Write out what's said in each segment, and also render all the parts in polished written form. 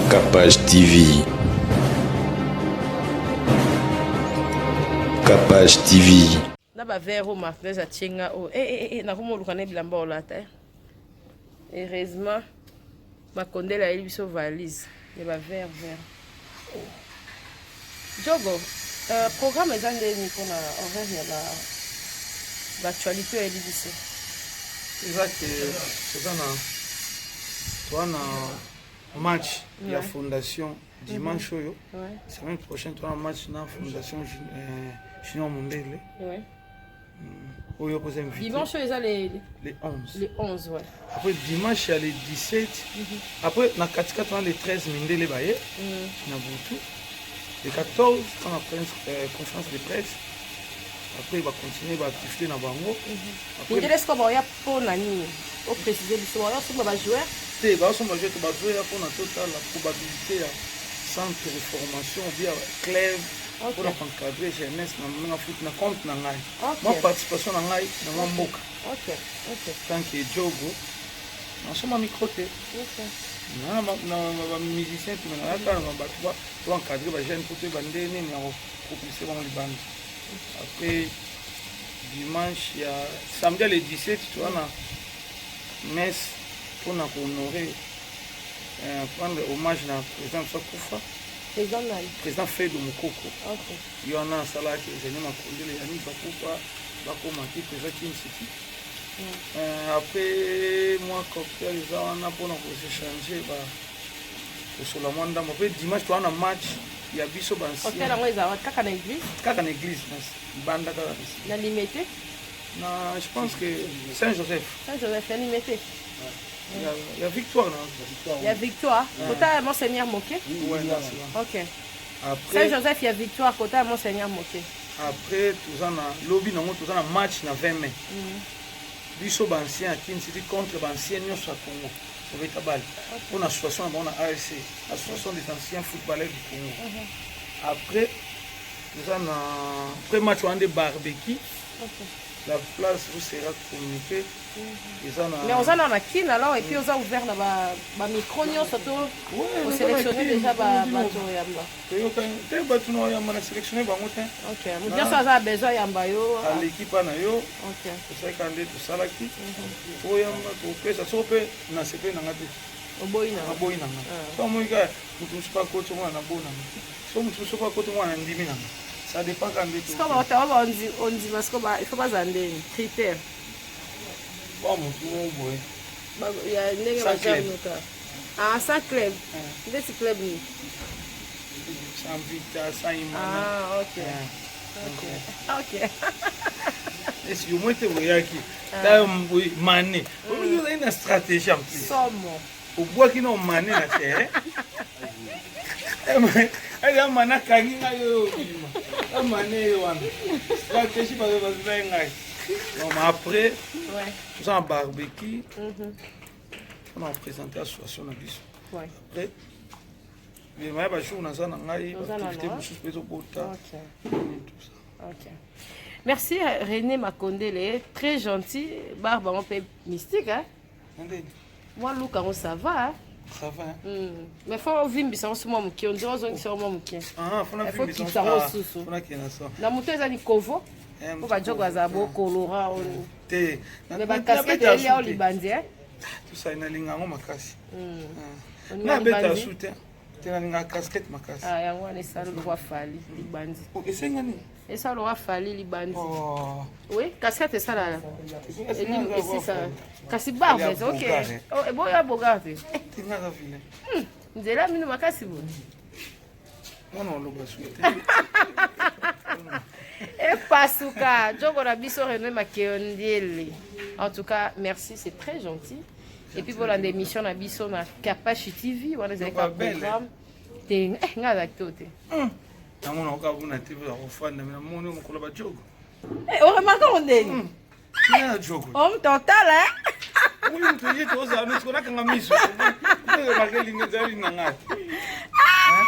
Capage TV. Capage TV. Na ba verre oyo Martinez atie nga oyo eh, eh, eh, nakoma oluka na bilamba olata eh. Heureusement Makondele ayeli biso valise ya ba verre verre. Oh. Jogo, programme eza ndeni mpona horaire ya ba ba actualité oyeli biso? Eza ke toza na toza na match ya fondation dimanche oyo semaine prochaine, toza na match na fondation Junior Mondele oyo koza invité. Dimanche oyo eza le le 11. Le 11, ouais. Après dimanche ya le 17, après na katikati wana le 13 mindele baye na butu, le 14 wana conférence de presse, après bacontinue baactivité na bango. Mindele sikoyo baoya mpo na nini? Oprécise biso, baoya somba bajoueur? Te, baosomba joueur te, bazoya mpona totala probabilité ya centre de formation ou bien club mpona koencadre jeunesse na ndenge foot na compte na ngai, mwa participation na ngai na mwa mboka. Tant que jogo nasomba micro te na bamusicien te, nayaka na bato to encadre bajeune po toyeba nde nini ya kopropulse bango libanda. Après dimanche ya samedi ya le 17, toza na messe mpona kohonore, prendre hommage na président biso akufa. Président nani? Président Fedo Mokoko. Ye wana asalaki René Makondele, Yani Bakupa, bakomaki président King City. Après mwa cocktail eza wana mpona koséchange, kosola mwa ndambo. Mpe dimanche toza na match ya biso. Cocktail yango ezala kaka na église? Kaka na église, libanda kaka. Na Limete? Na, je pense que Saint Joseph. Saint Joseph ya Limete. Ya Victoire na. Ya Victoire, kota ya Monseigneur Moke. Ok. Après Saint Joseph ya Victoire, kota ya Monseigneur Moke. Après toza na lobi nango, toza na match na 20 mai, biso baancien ya Kin City contre baancien nyonso ya Congo, tobeta bale mpona association na bango na AFC, Association des anciens footballeurs du Congo. Après toza na après match wana nde barbecue. La place vous sera communiquée. Eza na Mais oza na Kin alors, et puis oza ouvert na bamicro nyonso to osélectionne déjà bato oyamba? Te, bato na oyamba na sélectionne bango te. Ok, moto nyonso aza na besoin yamba yo. Aleki mpa na yo. Tosalika nde tosalaki toyamba, topesa. Soko mpe na sepeli nanga te, oboyi na. Naboyi nanga. So amoyi kaka moto mosusu mpe akoti mwana, naboyi nanga. So moto mosusu mpe akoti mwana, ndimi nanga. Ça dépend ka nde. Siko bato ondima siko, il faut bazala ndeni, critère? Ba motu moko boye. Ya ndenge bajanuka, ah, sans club, ndeti club nini? Sans Vita, sans Imana. Ah, ok. Esi yo moi te oyaki ta mane omingi ozali na stratégie en plus. Somo. Obwaki na omane na terrain, eza mane akangi ngai oyo obima amane ye wana, stratégie bazolai ngai. Non, mais après toza na barbecue mpona koprésente association na biso. Après maya bajour naza na ngai baactivité mosusu mpe ezobota, tout ça. Ok. Merci René Makondele, très gentil. Barbe un peu mystique, hein? Moi, Luc, ça va, hein? Ça va, hein? Mais faut ovimbisa ngo mwa moke, on dirait ozongisa mwa moke. Faut kitisa ngo susu. Na moto eza likovo, po bajogo azala bokolora oni. Te. Mais bacasquette elia o libandi, hein? Tosali nalinga yango makasi. Nabeta su te. Te, nalingaka casquette makasi. Ah, yango wana esala lokwa Fally libandi. Esenga nini? Esala lokwa Fally libandi. Oui, casquette esalala esisa kasi barbe eza ok. Eboya bogar te. Nzela mino makasi boye. Mwana oloba su te. Epasuka jogo na biso René Makeondiele. En tout cas, merci, c'est très gentil. Et puis bolanda émission na biso na Kapashi TV, wana ezalaki ka programme te. Ngai azalaki to te. Namona okabuna te, kofanda namoni mokolo bajogo. Oremarke ngo ndeni? Na jogo. Omuto otala. Oyo moto ye tozala neti konakanga miso, remarke ezali na ngai.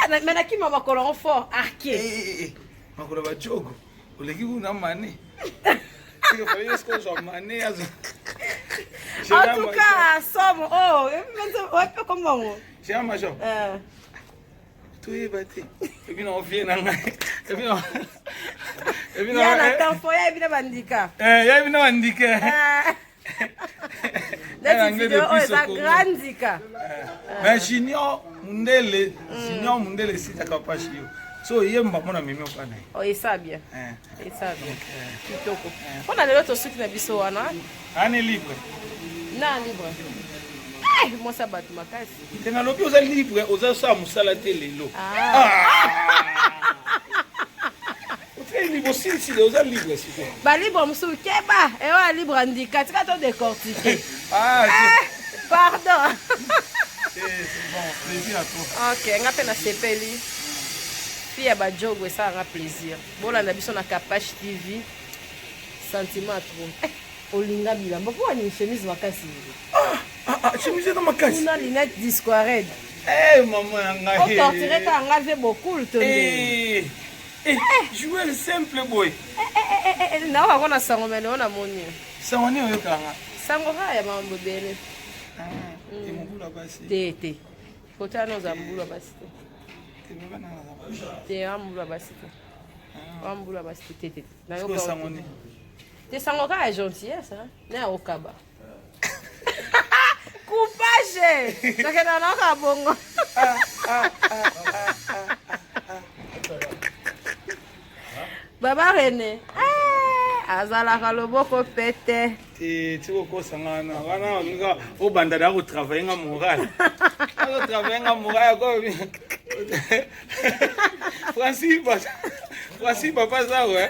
Mais nakima makolo yango fort arqué. Makolo bajogo oleki kuna mane, ozwa mane. En tout cas, somo. Oh, oyebi kombo yango? Géant Major. Eh. Toyeba te. Ebi na ovie na ngai. Ebi na Ebi na Ya na tempo, ya ebi na bandika. Eh, ya ebi na bandika. Eh. Neti video oyo eza grand ndika. Mais Junior Mundele, Junior Mundele esitaka pashi yo. So yemba mona mimi opa na ye. Oh, esa bien. Esa bien. Kitoko. Mpona lelo tosuki na biso wana. Ane libre. Na libre. Eh, mwasi ya bato makasi. Te nalobi oza libre, oza sala mosala te lelo. Ah. Otikali libre, osilisile, oza libre sikoyo. Ba libre mosusu keba, ewa libre andika, tika to décortiquer. Ah, eh, pardon. Eh, c'est bon, plaisir à toi. Ok, nga pe nasepeli. Fille ya bajogo esalanga plaisir. Bolanda biso na Kapash TV. Sentiment trop. Eh, olinga bilamba mpo wani chemise makasi. Ah, ah, ah, chemise eza makasi. Kuna lunette disquared. Eh, mama ya ngai. Otortire kaka nga ve bokul to nde. Eh, eh, joueur simple boy. Eh, eh, eh, eh, eh, naoka kona sango mene ona moni. Sango nini oyokaka nga? Sango kaka ya makambo ebele. Ah, te mobulu ya basi. Te te. Kote wana oza mbulu ya basi te. Te baba na naza. Te wa mbulu ya basi te. Wa mbulu ya basi te te te. Nayoka sango nini? Te sango kaka ya gentillesse hein. Na ya okaba. Coupage! Tokenda naoka bongo. Baba René. Eh, azalaka loboko pete. Te ti kokosa nga wana wana olinga obanda da kotravaille nga moral azotravaille nga moral ko Francis Francis papa zao eh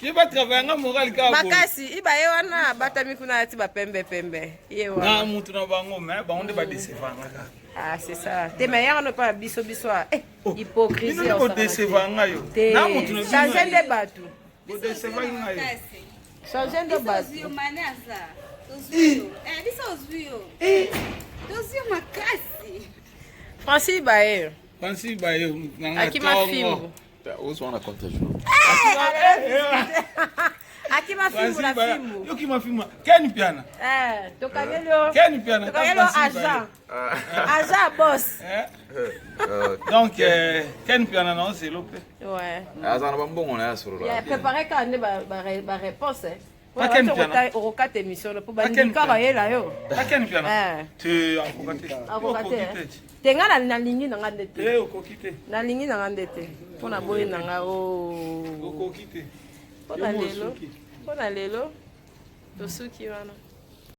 ye ba travaille nga moral kaka makasi iba ye wana abatami kuna alati bapembe pembe ye wana na mutu na bango mais bango nde badecevoir nga kaka. Ah, c'est ça. Te mais yango pa biso biso ah, eh, Oh, hypocrisie. bino nde bodecevoir nga yo. Te. Na mutu na bino. Changer nde bato. Bodecevoir nga yo. Changer nde bato. Tozwi yo mane aza. Tozwi yo. Eh, biso ozwi yo. Tozwi yo makasi. Francis Baye. Francis Baye na nga Akima tongo. fimbu. Ozwa na contre jour. Akima fimbu na fimbu. Yo kima fimbu. Ken Piana. Eh, tokangeli yo. Ken Piana. Tokangeli yo agent. Agent boss. Eh? Donc euh, Ken Piana na ozelo pe. Ouais. Aza na bambongo na ya solo. Ya préparer kaka nde ba ba ba réponse. Eh. Pa Ken Piana. Okokata émission po Pa Ken bandimi kaka Piana. yela yo. Pa Ken Piana. Eh. Te akoka te. Akoka te. Okoki eh. te. Te nga na nalingi na nga nde te. Eh okoki te. Nalingi na nga nde te. Mpo na boyi na nga o. Okoki te. Mpo na Yo mo lelo. osuki. Mpo na lelo tosuki wana.